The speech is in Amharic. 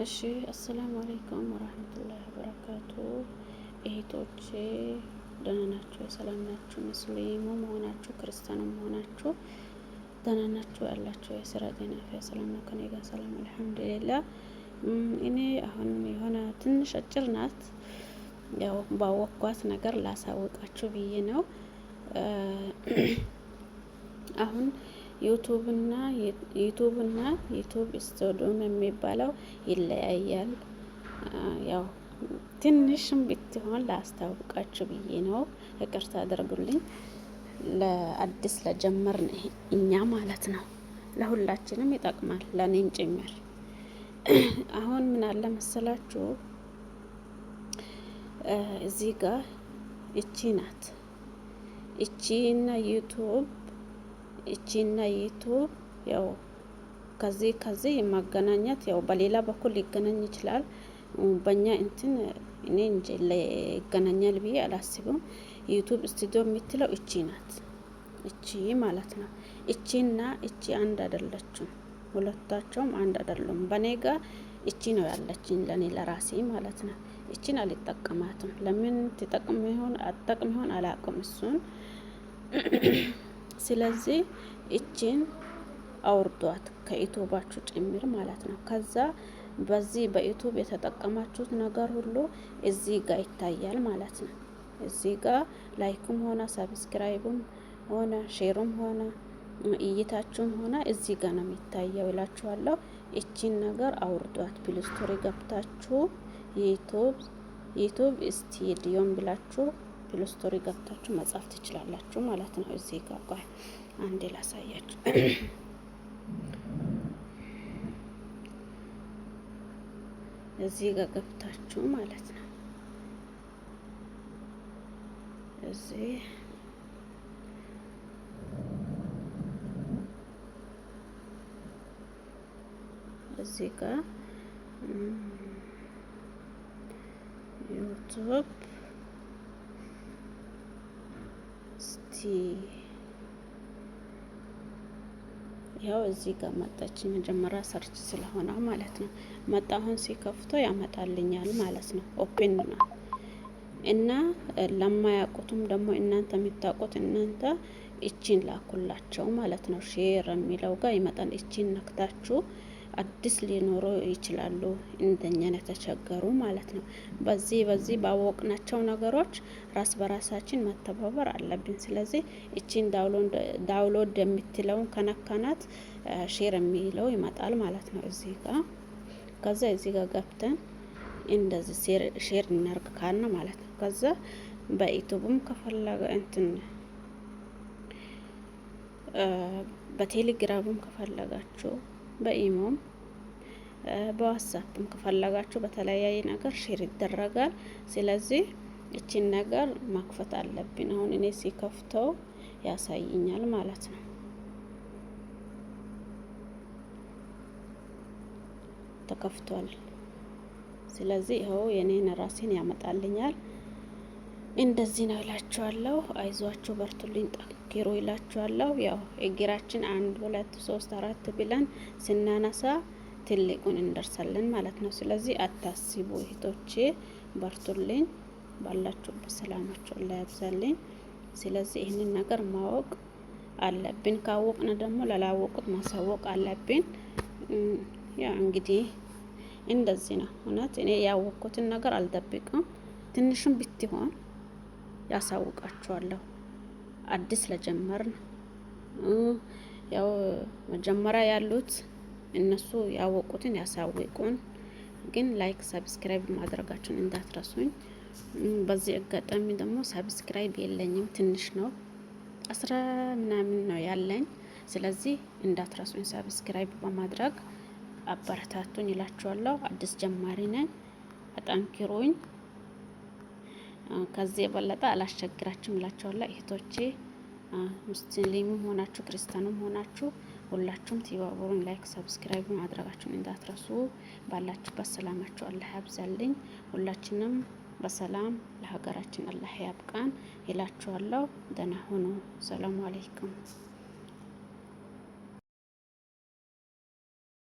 እሺ السلام عليكم ورحمة الله وبركاته። እህቶቼ ደህና ናችሁ? ሰላም ናችሁ? ሙስሊሙም ሆናችሁ ክርስቲያኑም ሆናችሁ ደህና ናችሁ ያላችሁ? የስራ ጤና አፍያ ሰላም ነው? ከኔ ጋር ሰላም الحمد لله። እኔ አሁን የሆነ ትንሽ አጭር ናት፣ ያው ባወቅኳት ነገር ላሳውቃችሁ ብዬ ነው። አሁን ዩቱብና ዩቱብ ስቱዲዮም የሚባለው ይለያያል። ያው ትንሽም ብትሆን ላስታውቃችሁ ብዬ ነው። ይቅርታ አድርጉልኝ። ለአዲስ ለጀመርን እኛ ማለት ነው። ለሁላችንም ይጠቅማል፣ ለእኔም ጭምር። አሁን ምን አለ መሰላችሁ እዚህ ጋር እቺ ናት እቺና ዩቱብ እቺና ዩቱብ ያው ከዚህ የማገናኘት ያው በሌላ በኩል ሊገናኝ ይችላል። በእኛ እንትን እኔ እንጂ ይገናኛል ብዬ አላስብም። ዩቱብ ስቱዲዮ የምትለው እቺ ናት፣ እቺ ማለት ነው። እቺና እቺ አንድ አይደለችም። ሁለታቸውም አንድ አይደሉም። በኔ ጋ እቺ ነው ያለችኝ ለኔ ለራሴ ማለት ነው። እቺን አልጠቀማትም። ለምን ትጠቅም ይሆን አትጠቅም ይሆን አላቅም እሱን። ስለዚህ እቺን አውርዷት ከዩቱባችሁ ጭምር ማለት ነው። ከዛ በዚህ በዩቱብ የተጠቀማችሁት ነገር ሁሉ እዚህ ጋር ይታያል ማለት ነው። እዚህ ጋር like ም ሆነ subscribe ም ሆነ share ም ሆነ እይታችሁም ሆነ እዚህ ጋር ነው የሚታየው እላችኋለሁ። እቺን ነገር አውርዷት። Play Store ገብታችሁ ዩቱብ ስቱዲዮም ብላችሁ Play Store ገብታችሁ መጻፍ ትችላላችሁ ማለት ነው። እዚህ ጋር ቆይ አንዴ ላሳያችሁ። እዚህ ጋር ገብታችሁ ማለት ነው። እዚህ እዚህ ጋር ዩቱብ ስቲ ያው እዚህ ጋር መጣች። መጀመሪያ search ስለሆነ ማለት ነው። መጣ አሁን ሲከፍቶ ያመጣልኛል ማለት ነው። open ነው እና ለማያውቁትም ደግሞ እናንተ የምታውቁት እናንተ እቺን ላኩላቸው ማለት ነው። share የሚለው ጋር ይመጣል። እቺን ነክታችሁ አዲስ ሊኖሩ ይችላሉ፣ እንደኛ የተቸገሩ ማለት ነው። በዚህ ባወቅናቸው ነገሮች ራስ በራሳችን መተባበር አለብን። ስለዚህ እቺን download የምትለውን ከነካናት share የሚለው ይመጣል ማለት ነው እዚህ ጋር። ከዛ እዚህ ጋር ገብተን እንደዚህ share እናርግ ካልን ማለት ነው። ከዛ በዩቱብም ከፈለገ እንትን በቴሌግራምም ከፈለጋችሁ በኢሞም በዋትሳፕም ከፈለጋችሁ በተለያየ ነገር share ይደረጋል። ስለዚህ እቺን ነገር መክፈት አለብን። አሁን እኔ ሲከፍተው ያሳይኛል ማለት ነው። ተከፍቷል። ስለዚህ ይኸው የኔን ራሴን ያመጣልኛል። እንደዚህ ነው እላችኋለሁ። አይዟችሁ፣ በርቱልኝ፣ ጠንክሩ ይላችኋለሁ። ያው እግራችን አንድ ሁለት ሶስት አራት ብለን ስናነሳ ትልቁን እንደርሳለን ማለት ነው። ስለዚህ አታስቡ እህቶቼ፣ በርቱልኝ። ባላችሁበት ሰላማችሁ አላህ ያብዛልኝ። ስለዚህ ይህንን ነገር ማወቅ አለብን። ካወቅን ደግሞ ላላወቁት ማሳወቅ አለብን። ያ እንግዲህ እንደዚህ ነው። እውነት እኔ ያወቅኩትን ነገር አልደብቅም። ትንሽም ብትሆን ያሳውቃችኋለሁ። አዲስ ለጀመርን ያው መጀመሪያ ያሉት እነሱ ያወቁትን ያሳውቁን። ግን like subscribe ማድረጋችሁን እንዳትረሱኝ። በዚህ አጋጣሚ ደግሞ subscribe የለኝም ትንሽ ነው፣ 10 ምናምን ነው ያለኝ። ስለዚህ እንዳትረሱኝ subscribe በማድረግ አበረታቱኝ ይላችኋለሁ። አዲስ ጀማሪ ነኝ፣ አጠንክሩኝ። ከዚህ የበለጠ አላስቸግራችሁም እላችኋለሁ እህቶቼ። ሙስሊምም ሆናችሁ ክርስቲያኑም ሆናችሁ ሁላችሁም ተባበሩን። like subscribe ማድረጋችሁን እንዳትረሱ። ባላችሁበት ሰላማችሁ አላህ ያብዛልኝ። ሁላችንም በሰላም ለሀገራችን አላህ ያብቃን ይላችኋለሁ። ደህና ሁኑ። ሰላሙ አለይኩም።